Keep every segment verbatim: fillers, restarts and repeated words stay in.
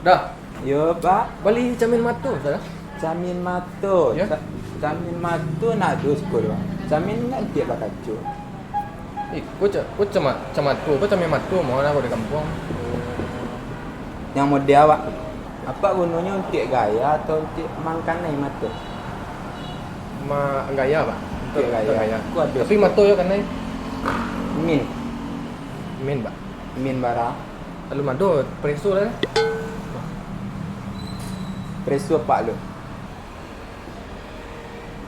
Dah. Yo, Pak. Bali camin mato, Ustaz, dah? Camin mato. Yo. Ca-, camin mato ndak ado siko, Pak. Camin ndak tiok bakaco. Eh, ko ca-, ko cama-, camato, ko camin mato, mah lah ko di kampuang. Yang model awak tu. Apo gunonyo, untuak gaya atau untuak mangkanai mato? Ma-, gaya, Pak. Untuak gaya. Untuak gaya. Ko ado siko. Tapi mato yo kanai. Min. Min, Pak. Min bara? Alun ado, preso lah. Preso apak lu?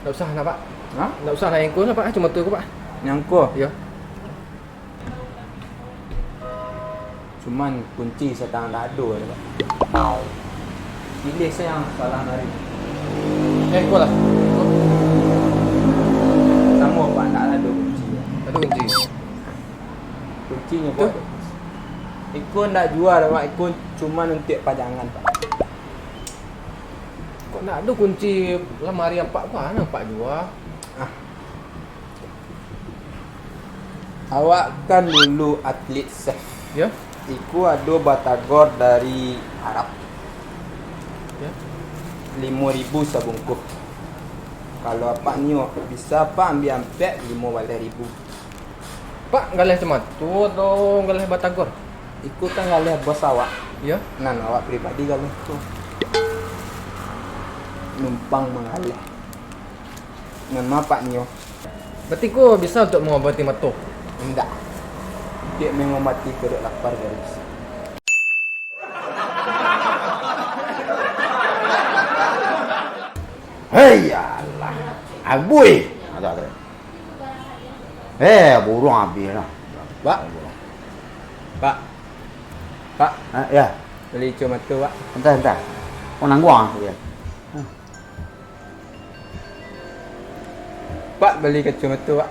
Ndak usah nak, Pak. Hah? Ndak usah nak, yang ko lah, Pak. Cuma tu ko, Pak. Yang ko? Iyo. Cuman kunci satangah ndak ado, Pak. Pilih sajo yang salah nari. Yang ko lah. Samo, Pak, ndak ado kunci. Ndak ado kunci. Kuncinyo, Pak. Iko ndak jua, Pak. Iko cuman untuak pajangan, Pak. Kok ndak ado kunci lamari apak ko, a nan apak jua? Ah. Awak kan dulu atlet chef. Yo. Iko ado batagor dari Arab. Yo. Limo ribu sabungkuih. Kalau apak nio, bisa apak ambiak ampek limo baleh ribu. Pak, galeh camato atau galeh batagor? Iko kan galeh bos awak. Iyo. Nan awak pribadi galeh tu. Numpang manggaleh. Nan ma apak nio? Berarti ko bisa untuak mangobati mato? Indak. Untuak mangobati paruik lapar baru bisa. Hei, alah. Abui. Ada, ada. Eh, buruang abih lah. Pak. Pak. Pak. Ah, ya. Bali kacomato, Pak. Entah, entah. Oh, nangguang aku ya. Pak, bali kacomato, Pak.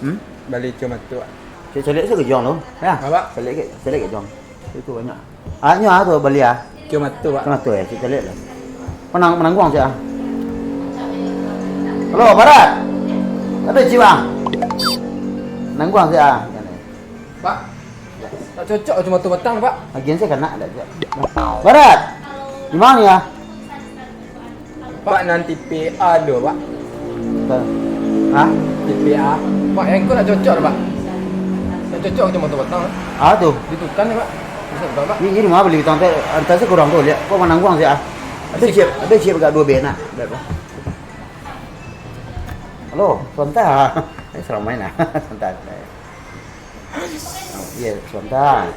Hmm? Bali kacomato, Pak. Cek caliak sajo ka Jong tu. Ya. Apa? Caliak ke, caliak ka Jong. Itu banyak. Ah, nyo ah tu bali ah. Kacomato, Pak. Kacomato ya, cek caliak lah. Manang, manangguang cek ah. Halo, Barat. Ada cik bang. Nangguang cek ah. Pak, tak cocok kacomato batang, Pak. Agian saya kena ada cek. Barat. Di mana ya? Pak, nan tipe A do, Pak. Hah? Tipe A. Pak, yang ko ndak cocok, Pak. Ndak cocok kacomato batang. Ah, tu. Ditukar ni, Pak. Bisa tukar, Pak. Ni, ni rumah bali batang tu, antah se kurang tu, lihat. Kok manangguang se ah. Ada siap, ada siap agak dua bena. Halo, santai. Eh, selama ini. Santai, santai. Oh, iya, sebentar.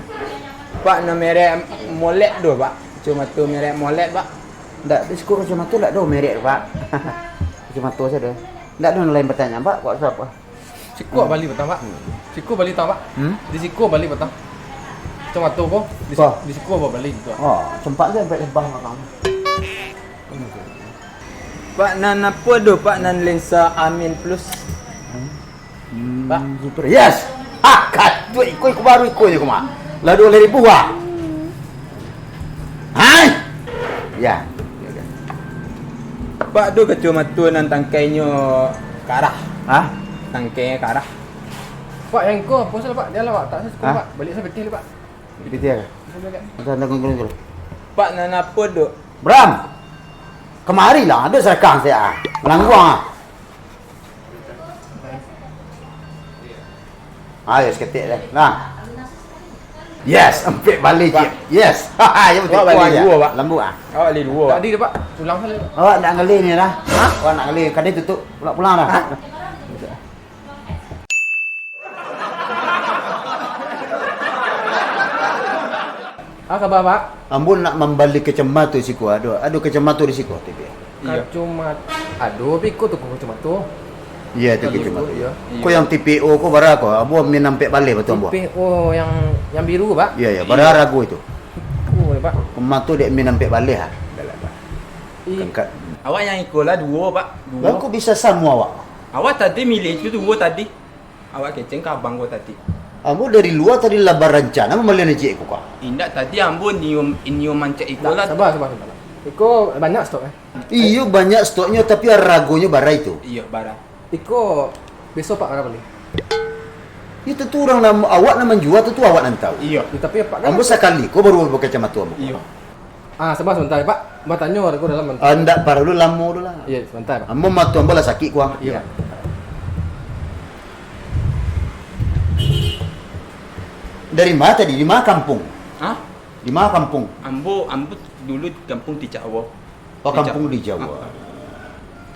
Pak, nan merek Molek do, Pak. Kacomato merek Molek, Pak. Ndak, di siko kacomato ndak ado merek, Pak. Kacomato sajo. Ndak ado nan lain batang, Pak. Kok siapa? Siko bali batang, Pak. Siko bali batang, Pak. Hmm? Di siko bali batang. Kacomato ko, di, di siko bali tu. Oh, sempat sajo sampai Sabah makan. Pak, nan apo do, Pak, nan lensa Amin Plus? Hmm, Pak. Super. Yes. Ah, katuak iko, iko baru iko je, Kuma. Lah dua ribu ah. Hai. Ya. Pak, do kacomato nan tangkainyo karah. Hah? Tangkainyo karah. Pak, yang ko apo salah, Pak? Dia lah, Pak. Tak sesuka, Pak. Baliak sabatih lah, Pak. Sabatih lah. Bisa baliak. Entah, entah, gulu, gulu. Pak, nan apo do? Bram. Kamari lah, ado sarakang saya. Langguang ah. Ayo, saketek deh. Nah. Yes, ampek bali, Cik. Yes. Haha, ya betul. Awak bali duo, Pak. Lambu ah. Awak bali duo, Pak. Tadi tu, Pak. Pulang sajo. Awak nak ngali ni lah. Hah? Awak nak ngali, kadai tutup. Pulang-pulang dah. Hah? Ah, kaba, Pak? Ambo nak mambali kacamato siko, ado, ado kacamato di siko, tapi. Iyo. Kacomat-, ado, tapi iko toko kacomato. Iyo, toko kacomato. Iyo. Ko yang T P O ko bara ko? Ambo min ampek baleh batua ambo. T P O yang, yang biru, Pak? Iyo, iyo, bara harago itu? Iko, Pak. Kacamato dek min ampek baleh, ah. Dah lah, Pak. Angkat. Awak yang iko lah duo, Pak. Duo. Lah, kok bisa samo awak? Awak tadi milih itu duo tadi. Awak kecek ka abang ko tadi. Ambo dari lua tadi lah barancana mambali ancak iko, Kak. Indak, tadi ambo nyium, nyium ancak iko lah. Sabar, sabar, sabar. Iko banyak stok, eh? Iyo, banyak stoknyo, tapi haragonyo bara itu. Iyo, bara. Iko beso Apak ka bali? Yo, tantu urang nan, awak nan manjua, tantu awak nan tahu. Iyo. Yo, tapi Apak kan. Ambo sakali ko baru bakacamato ambo. Iyo. Ah, saba sabanta, Pak. Batanyo arago dalam sabanta. Ah, ndak paralu lamo tu lah. Iyo, sabanta, Pak. Ambo mato ambo lah sakik, kuang. Iyo, Pak. Dari ma tadi? Di ma kampuang? Hah? Di ma kampuang? Ambo, ambo dulu kampuang di Jawa. Oh, kampuang di Jawa. Ah, ah.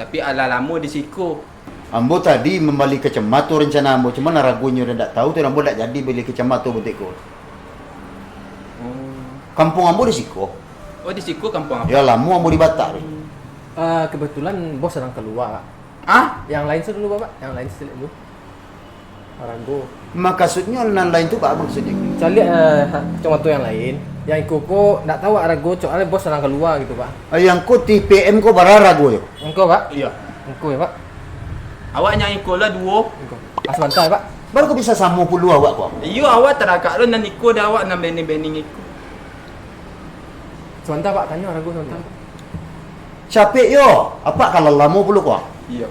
Tapi alah lamo di siko. Ambo tadi mambali kacamato rencana ambo, cuman aragonyo ndak tahu tu, ambo ndak jadi bali kacamato butek ko. Oh. Kampuang ambo di siko. Oh, di siko kampuang ambo. Yo, lamo ambo di Batak tu. Eh, kebetulan bos sadang kalua. Ah? Yang lain se dulu, Bapak. Yang lain se dulu. Arago. Makasuiknyo nan lain tu, Pak, makasuiknyo? Caliak, eh, kacamato yang lain. Yang iko ko ndak tahu arago, soalnyo bos sadang kalua gitu, Pak. Ah, yang ko T P M ko bara aragonyo? Engko, Pak? Iyo. Engko yo, Pak. Awak nan iko lah duo. Engko. Ah, sabanta, Pak. Baru ko bisa samo pulo awak ko? Iyo, awak taragak lo nan iko, dah awak nan bening-bening iko. Sabanta, Pak, tanyo arago sabanta. Capek yo, apak ka lah lamo pulo ko? Iyo.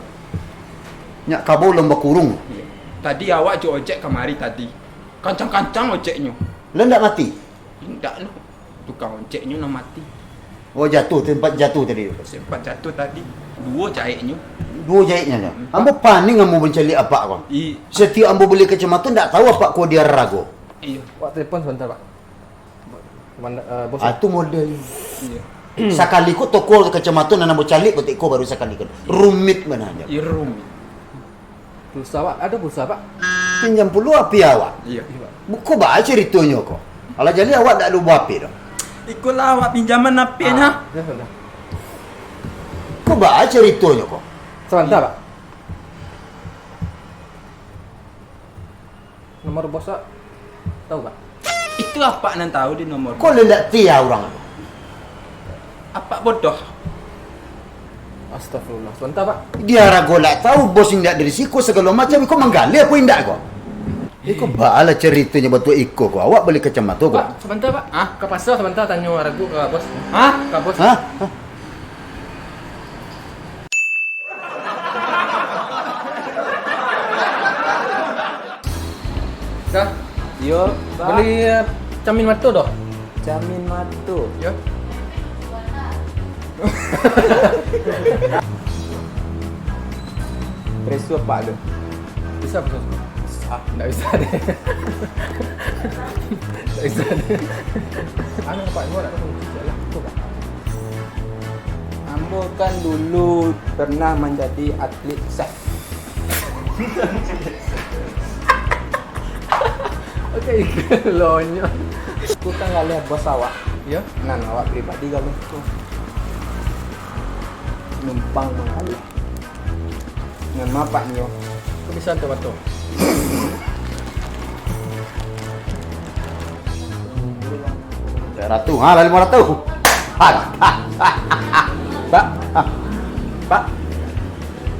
Nyak kabau lamba kurung. Iyo. Tadi awak jo ojek kamari tadi. Kancang-kancang ojeknyo. Lah ndak mati? Indak lo. Tukang ojeknyo nan mati. Oh, jatuh, sempat jatuh tadi. Sempat jatuh tadi. Duo jaheknyo. Duo jaheknyo nyo. Hmm. Ambo paning ambo mancaliak apak ko. I- Satiok ambo bali kacamato, ndak tahu apak ko di arago. Iyo. Wak telepon sabanta, Pak. Mana, eh, bos? Ah, tu model. Iyo. Sakali ko toko kacamato nan ambo caliak butek ko baru sakali ko. Rumit bana nyo. Iyo, rumit. Pulsa, Pak? Ado pulsa, Pak? Pinjam pulo HP awak. Iyo. Iyo, Pak. Buko baa caritonyo ko? Alah, jadi awak ndak ado buah HP doh. Iko lah awak pinjaman HP nah. Ah, yo sudah. Ko baa caritonyo ko? Sabanta, Pak. Nomor bos, Pak. Tahu, Pak? Itu apak nan tahu di nomor. Ko lah ndak tia urang. Apak bodoh. Astagfirullah. Sabanta, Pak. Di arago ndak tahu, bos indak di siko, sagalo macam, iko manggaleh apo indak ko? Iko baa lah caritonyo batuak iko ko. Awak bali kacamato ko? Pak, sabanta, Pak. Hah? Ka pasa sabanta tanyo arago ka bos. Hah? Ka bos. Hah? Hah? Dah. Yo, Pak. Bali, eh, camin mato doh. Camin mato. Yo. Preso apak tu? Bisa, bisa. Ah, ndak bisa deh. Ndak bisa deh. Anu, Pak, gua ndak tahu. Salah. Tu, Pak. Ambo kan dulu pernah manjadi atlet sah. Oke, lonyo. Aku kan ngalih bos awak. Yo. Nan awak pribadi kalau tu. Numpang manggalih. Nan mapak nyo. Kok bisa antar bato? Ratu, ha, lah lima ratus. Ha. Pak. Pak.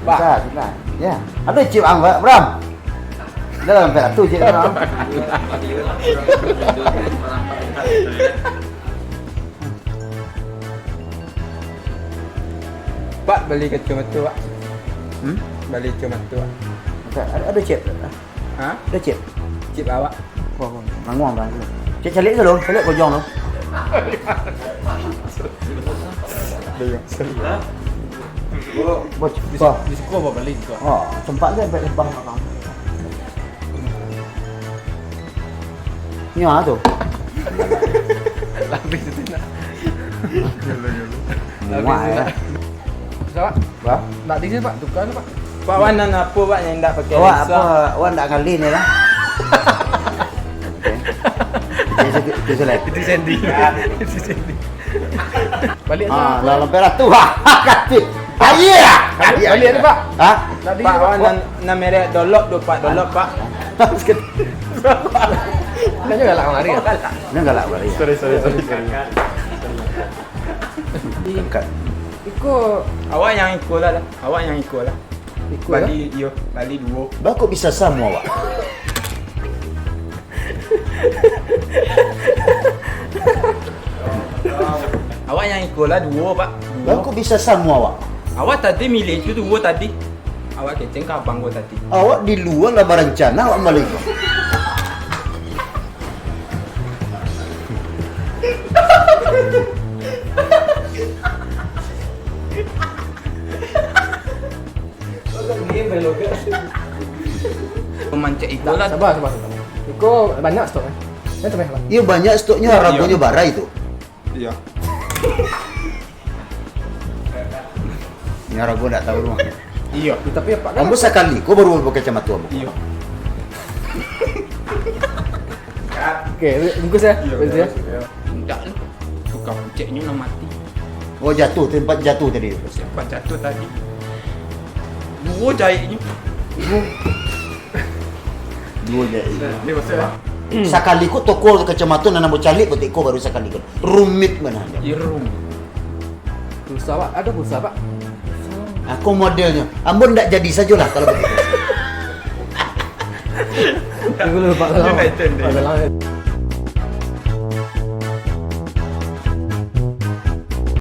Pak. Bisa, bisa. Ya. Ada chip ang, Pak Bram. Dah lah sampai ratu chip ang. Pak bali kacamata, Pak. Hmm? Bali kacamata, Pak. Ada, ada chip. Ha? Dah, Cip? Cip awak. Wah, wah. Nanguang dah. Cik, caliak dulu. Caliak kojong tu. Bos, di, bos. Di siko apa balik tu? Oh, tempat dia sampai Lebah belakang. Ni ah tu. Lapis tu nak. Muak ya. Bisa, Pak? Bah? Nak di sini, Pak. Tukar ni, Pak. Pak, wan nan apo, Pak, yang indak pakai lensa? Awak apo? Awak indak ngalih ni lah. Okey. Itu, itu, itu selai. Itu Sandy. Itu Sandy. Balik Ah, lah. Lah sampai lah tu. Wah, kati. Aye. Balik, balik ni, Pak. Ha? Nak di Pak, sini, Pak. Wan nan, nan merek Dolop tu, Pak. Dolop, Pak. Dah juga lah kamari. Dah galak kamari. Sorry, sorry, sorry, sorry. Angkat. Iko. Awak yang iko lah, lah. Awak yang iko lah. Iko lah. Bali, iyo, bali duo. Bako bisa samo awak? Awak yang iko lah duo, Pak. Duo. Bako bisa samo awak? Awak tadi milih itu duo tadi. Awak keceng ka abang ko tadi. Awak di lua lah barancana awak bali ko. Iko lah. Sabar, sabar, sabar. Iko banyak stok eh. Jan sampai sabar. Iyo, banyak stoknyo, haragonyo barai tu. Iya. Ini harago ndak tahu mah. Iyo. Ya, tapi apa kan? Ambo sakali ko baru pakai kacamato ambo. Iyo. Oke, bungkus ya. Iya. Bungkus ya. Ndak lu. Tukang ceknyo lah mati. Oh, jatuh, tempat jatuh tadi. Siapa jatuh tadi? Duo jahitnyo. Duo jahit. Ini maksudnya. Sakali ko toko kacamato nan ambo caliak buek ko baru sakali ko. Rumit bana. Irum. Pulsa, Pak. Ada pulsa, Pak? Aku modelnyo. Ambo ndak jadi sajolah kalau begitu. Tunggu dulu, Pak. Dalam. Dia naik turun dia. Pak, dalam.